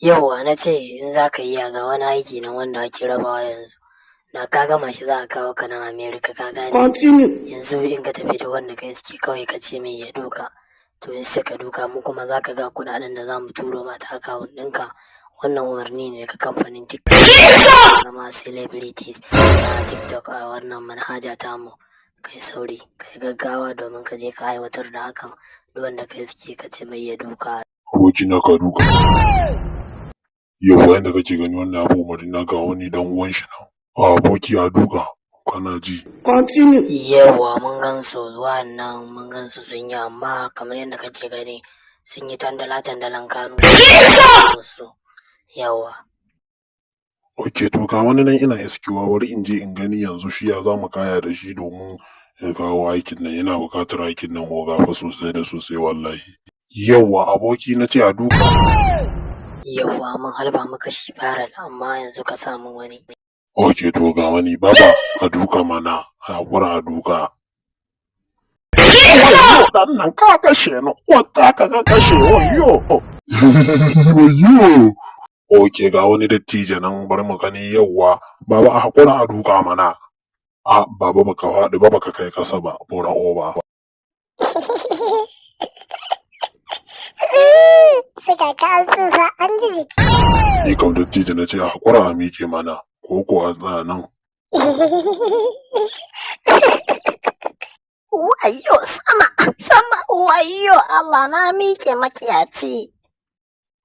Yauwa, na ce in za ka iya, ga wani aiki nan wanda ake rabawa yanzu. Da ka gama shi, za a kawo ka nan America, ka gane? Continue. Yanzu in ka tafi da wanda ka iske, kawai ka ce mai ya duka. To, in suka duka, mu kuma za ka ga kuɗaɗen da za mu turo ma ta account ɗinka. Wannan umarni ne daga kamfanin TikTok. Zama celebrities na TikTok a wannan manhaja tamu. Kai sauri, kai gaggawa domin ka je ka aiwatar da hakan. Duk wanda ka iske, ka ce mai ya duka. Abokina, ka duka. Yau yanda kake gani wannan abu, umarni na, ga wani dan uwan shi nan. A aboki, a duka, kana ji? Continue. Yawwa, mun gan su wannan, mun gan su sun yi, amma kamar yadda kake gani sun yi tandala tandalan kanu su. Yawwa. Ok, to ga wani nan ina iskewa, bari in je in gani yanzu shi ya za mu kaya da shi domin ya kawo aikin nan. Yana buƙatar aikin nan, oga, fa sosai da sosai wallahi. Yawwa aboki, na ce a duka. Yawwa, mun halba maka shi viral, amma yanzu ka samu wani. Ok, to ga wani. Baba, a duka mana, a haƙura a duka. Wayyo, ɗan nan, ka kashe ni, wata ka kashe, wayyo. Wayyo. Ok, ga wani dattijo nan, bari mu gani. Yawwa baba, a haƙura a duka mana. A baba, baka faɗi ba, baka kai ƙasa ba, bura oba. Suka ka an tsufa an ji jiki. Ni kam dattijo, na ce a haƙura a miƙe mana, ko ko a tsaya nan. Wayyo, sama, sama, wayyo Allah, na miƙe maƙiyaci.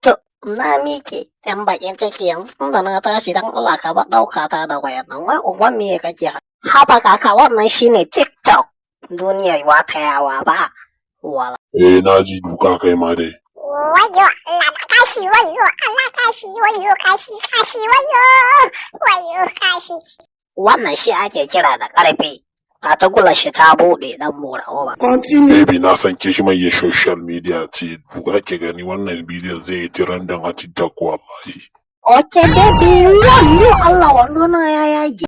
To, na miƙe, ɗan baƙin ciki, yanzu da na tashi, dan Allah ka bar ɗauka ta da wayar nan, wai uban me kake? Haba kaka, wannan shine TikTok. Duniyar watayawa ba. Wala. Eh, na ji, duka kai ma dai. Wayyo Allah na kashi, wayyo Allah kashi, wayyo kashi, kashi, wayyo, wayyo kashi. Wannan shi ake kira da ƙarfi. Ta shi ta buɗe, ɗan mora oba. Continue. Baby, na san ke shi mai social media ce, duka ke gani, wannan bidiyon zai yi trending a TikTok wallahi. Okay baby, wayyo Allah, wando na ya yage.